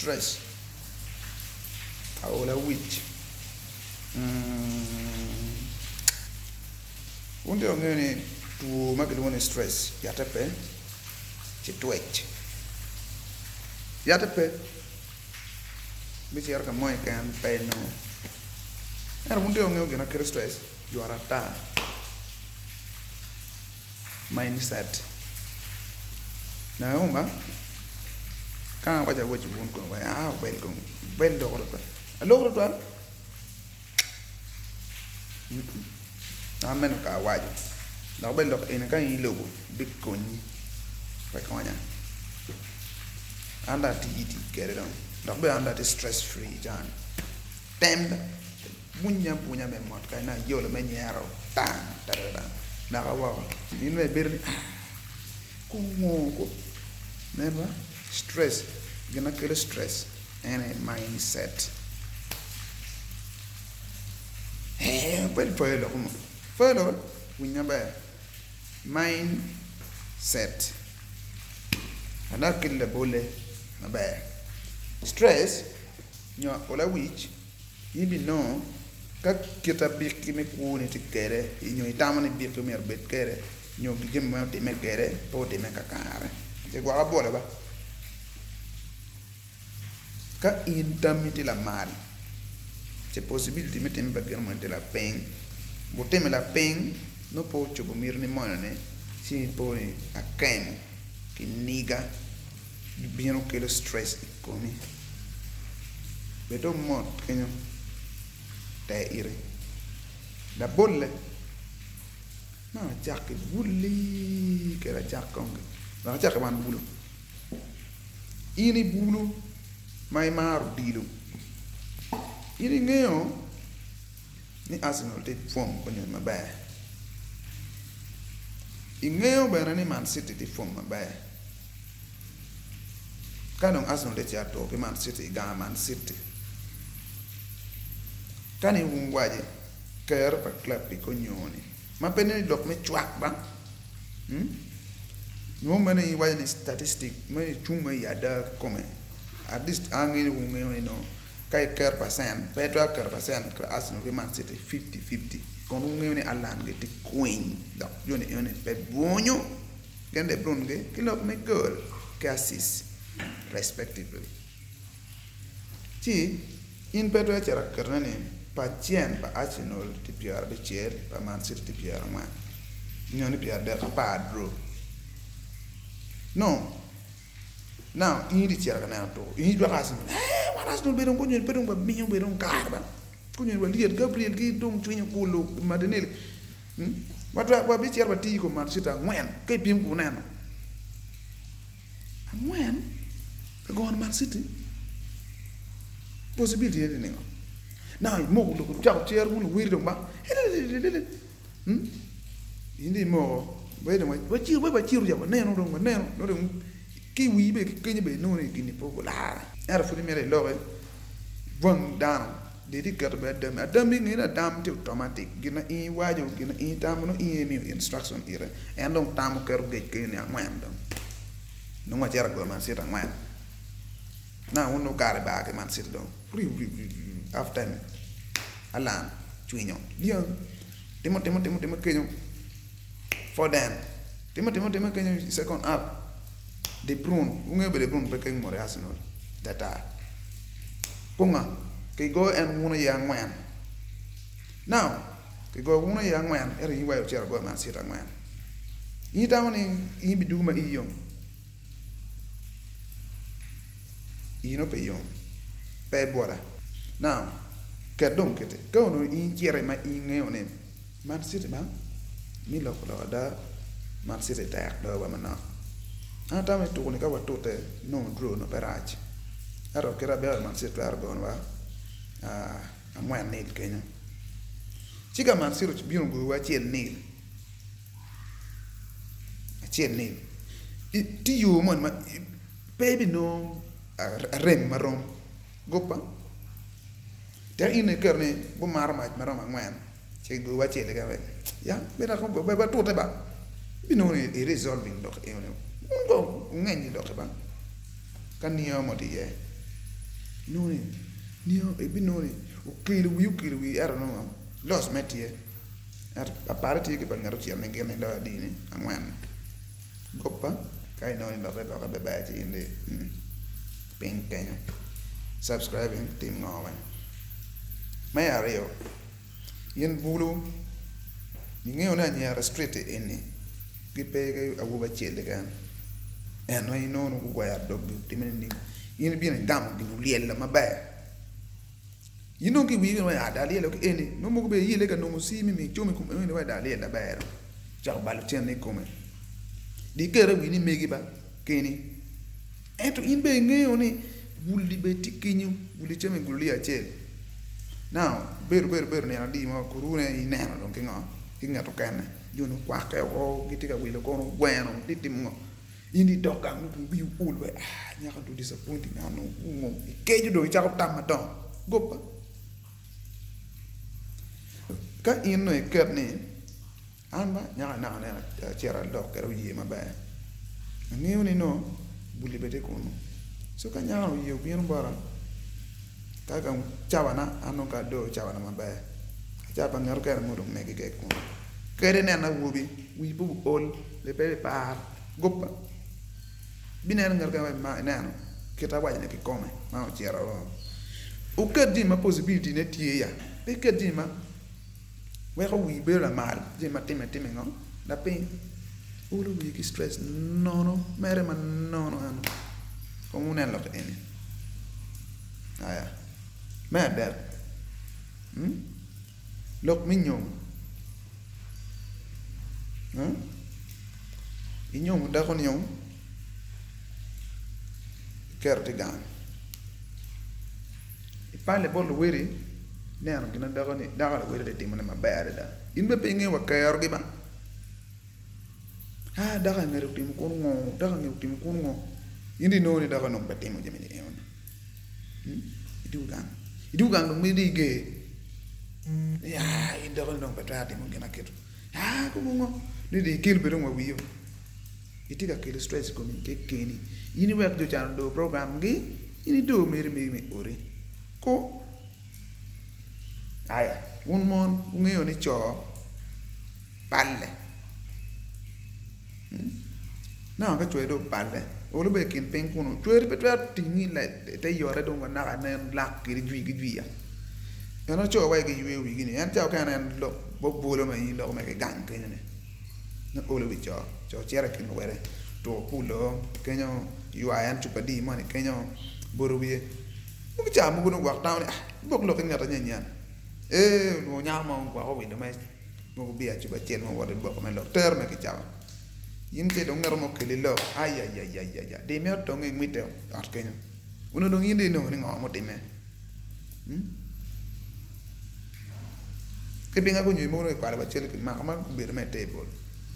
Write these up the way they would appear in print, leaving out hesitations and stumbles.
Stress, aola wic. Wun dong wungeyo ni two ma kilwongo ni stress yatte pe ci twec. Yatte pe me cito ka mo keken pe inongo. Ento wun dong wungeyo gin ma kelo stress? Jwero ata, mindset. Nauma ka awaco awaci wun kong aa wubed kong wubed loko tutwal. Aloko tutwal? An meno ka awaco dok bene lok eni ka in ilubo bikonyi pe konya. An dong atye tic kwede dong dok bene an dong atye stress free cani tem Bunya abunya me mot kany nongo ayolo me nyero tang tadada naka woko in bene ibedo ni ah kungo ko nen ba stress gin ma kelo stress en aye mind set ee bedo pe lok mo pe lok winy maber mind set adok ki labole maber stress nyo olawic. In ibinongo ka kit abikki me kwoni tye kwede nyo itamo ni bikki myero obed kwede nyo jami ma otimme kwede pe otimme kakare. Ci gwok abolo ba. Ka in tammi tye lamal ci possibility me timme pa gin moni tye lapiny. Gutime lapiny nongo pe ocobo mitini moni-ni ci ipo ni akemo kiniga. Bino kelo stress i komi. Bed dong mot kenyo ter iti. Labolle, man acak ki bul-li kede acak kong ki wek acak ki wan bulu. In i bulu ma imaro odilo, in ingeyo ni Arsenal tye i fom onyonyo maber. Ingeyo bene ni Man City tye i fom maber. Ka dong Arsenal tye ka cito ki Man City i gang Man City, ka ni wun wuwaci kero pa club-bi konyoni ma pe ni lok me cwak ba nyo meno iwaco ni statistic me icung i ada kikome at least an angeyo ni wun wungeyo ni nongo ka iketo pacent pe itwero keto pacent pa Arsenal ki Man City fifty fifty kun wungeyo ni Haaland gitye kwiny dok joni enoni pe bwonyo. Gin De Bruyne ki lok me gol ki assist respectively. Ci in pe itwero cito ka ketone ni pacen pa Arsenal tye pyerabicel pa Man City tye pyerangwen nyo ni pyeradek apar draw. No. Now in itye cito ka neno tuko in icwako Arsenal ee wan Arsenal be dong gunyoni pe dong wamiyo be dong kare ba gunyoni walyet Gabriel ki dong cwiny okulu Martinelli Wabicito watiyo i kom Manchester angwen ka ipimo ki wuneno angwen ka gono Man City possibility ne tye ningo? Now imoko lok icako cero wun luweri dong ba in dong imoko wacito wacito ca waneno dong waneno dong ki i wii bene ki kenyo bene inongo ni gini pe olarre ento pud imito iloki bwang dano. Dong itye ka keto bene adammi. Adammi nge ni adam tye automatic, gin ma in iwaco, gin ma in itamo nongo in aye imiyo instruction ite. En dong tamo keto gec kenyo ni angwen dong. Nongo wacito agoyo Man City angwen. Now wun dong wukato i bar ki Man City dong. Riu riu riu riu half time Alan cwinyo dyang timo timo timo timo kenyo Foden timo timo timo kenyo i second half De Bruyne wungeyo bene De Bruyne pe keng mot i Arsenal ata. Kunga, kigoyo en wun aye angwen. Now, kigoyo wun aye angwen, ento in iwaco ocito agoya Man City angwen. In itamo ni in ibidwogo ma ii yom? Ii nongo pe yom. Pe ibwola. Now, ket dong kiti, ka onongo in icito ma in ingeyo ni Man City ma mi loko lok ada, Man City tek loyo wa manok. An atamo ni tuko ni ka watute nongo draw nongo pe rac. Ento kit aber Man City twero gonowa angwen nil kenyo. Ci ka Man City obino ogoyowa acel nil, acel nil, tye yo moni ma pe ibinongo arem marom. Guppa. Tek in iketo ni gumato mac ma romo angwen ci gigoyowa acel keken wek ya wek watute ba ibinongo ni i resolving lok enoni wun kong wungeny i lokke ba ka niango mo tye iye. Inongo ni nio ibinongo ni okelo wii okelo wii ento nongo loss me tye ento apale tye ki pa ngat ocito ni gin ni loyo adi ni angwen goppa ka inongo ni lokke lokke ber ci in dong piny kenyo subscribing tim ngo weng. Me aryo in bulu ingeyo ni anyira street eni gipe ki awobi acel keken en aye inongo ni gugwero doggi otime nining in ibino igamo gin olyelo maber in dong ki i wii bene iwaco dong alyelo ki eni nongo mogo bene iyelle ka nongo cim mi icomo i kom eni iwaco dong alyel aber icako balo cente i kome dong ikete i wii ni megi ba keni. Ento in bene ingeyo ni gulli bene tye kenyo, gulli cam i gulli acel. Now, bedo bedo bedo nino adi mo kurune ineno dong ki ngo? Ki ngat okene. Jo ni okwakke oko, gitye ka wilo kono gweno, gitye ka timo ngo? In idok gang nongo dong wii ool wek ah nyako dong disappointing an dong ngo? Ikeco dong icako tam madongo. Goppa. Ka in dong iket ni An ba nyako anaka nen acito alok kwede oye maber angeyo ni nongo buli bene tye kunu co ka nyako ni oye obino bota ka gang cawana an dong ka adoo cawana maber cawa pa ngat mukene nongo dong megi keken kunu kadi inen awobi wii pe ool pe bipar guppa bineno ngat mukene ma ineno kit awaco ni kikome ma ocito wuket jami ma possibility ne tye ya pe iket jami ma Weko wii bedo lamal jami ma timme timme ngo lapiny olo wii ki stress nono mere ma nono eno kong wunen lok eni aya me adek lok me nyom inyomo dako nio iketo tye gang Ipale bot luwedi ineno gin ma dako luwedi tye ka timone maber adada in bene pe ingeyo wa kerogi ba aa dako eni otimo kunu ngo dako eni otimo kunu ngo in dong inongo ni dako eni pe timo jami enoni idwogo gang idwogo gang dong mere iger ni aa in dako ni dong pe twero timo gin akito aa kunu ngo ni dong ikel bene dong wa wiyo. Itye ka kelo stress i komi kekeni. In iwek jo can odor program gi, in idor meri megi me oti. Ku. Aya, wun mon wungeyo ni co balle. Hmm? Naka ka cweri dong oballe, olo bene i kin piny kunu, cweri pe twero tingi i te yote dong wa naka nen lak kede jwi ki jwiya. Ento co wa giyweyo wigi ni, en ca okene en lok bolo ma in iloko mere ki gang kenyo ni. Me olo wi co, co cito i kin luwede tuko pulo kenyo ywayo en cupa dii moni kenyo bolo wiye mogo ca mogo dong gwok tamo ni ah ibok lok ki ngat anya nyen ee olwongo nyako mo gwok owilo me mogo biya cupa acel mo wot iboko me lok tero me kicaba in ce dong ngat mo okeli lok ayayayaya dong imito tonge ingwite ot kenyo onongo dong in dong inongo ni ngo mutimme. Ki pinga gunyo mogo dong kikwalo wa cal kimako ma obedo mere i table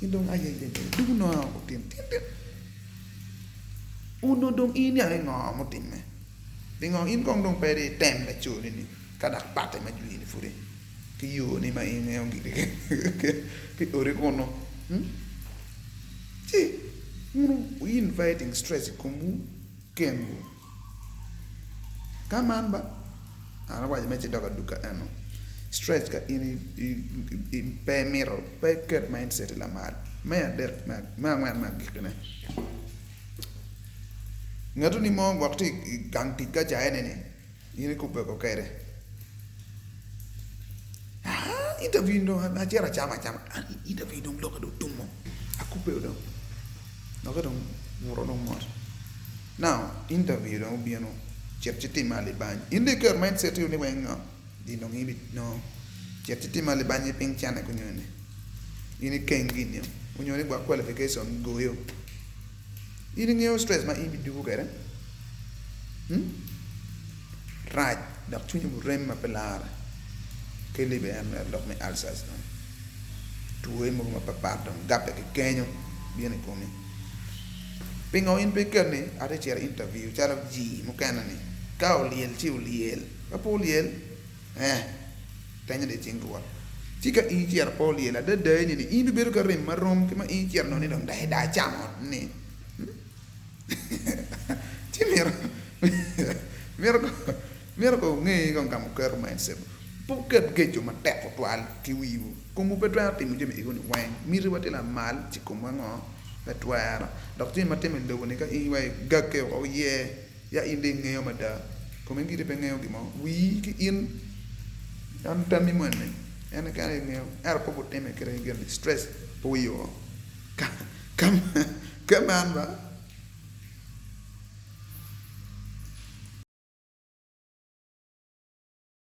in dong aye dugu nongo otim tin tin onongo dong in iniang ni ngo mutimme pingo in kong dong pe dong item laco ni ka dok patte ma jwi ni pudi ki yo ni ma in ingeyo giri ki odi kunu ci wun wu inviting stress i komwu kenwu. Ka man ba an awaco me ci dok aduka eno stress ka in pe imito pe iket mindset i lamal me adek me angwen me agikine ngatoni mo gwok tye i gang tic ka ca eni ni in ikubbe ko kwede aa interview dong acito acamo acama interview dong lokke dong otumo akubbe dong lokke dong obuto dong mot. Now interview dong obino cit ci tim alibany in dong iketo mindset ni weng ngo di dong in no cit ci tim alibany piny cene ki onyo ni in ikeng gini onyo ni gwok qualification goyo in ingeyo stress ma in ibidugo kwede rac dok cwinyi orem ma pe lare keli bene en mere lok me ulcers dong two mogo mapat pat dong gape ki kenyo bino i komi. Pingo in pe iket ni atye cito i interview calo jii mukene ni ka olyel ci olyel ka pe olyel eh tenyo dong icing rwot ci ka in icito pe olyel adada eni ni in ibibedo ki arem marom ki ma in icito nongo ni dong dong acamo ni ci myero. Myero kong wunge kong ka ma wuketo mindset wu. Pe wuket geco matek tutwal ki wiwu. Komwu pe twero timo jami ego ni weng. Mitiwa tye lamal ci komwa ngo? Pe twero. Dok jami ma timme i lobo ni ka in wa igakke woko iye ya in dong ingeyo mada. Komi giri pe ngeyo gin mo. Wii ki in en tammi moni en keken aye ngeyo. Ento pe wutimme kite gin ni stress pe wuyo. Ka man ba.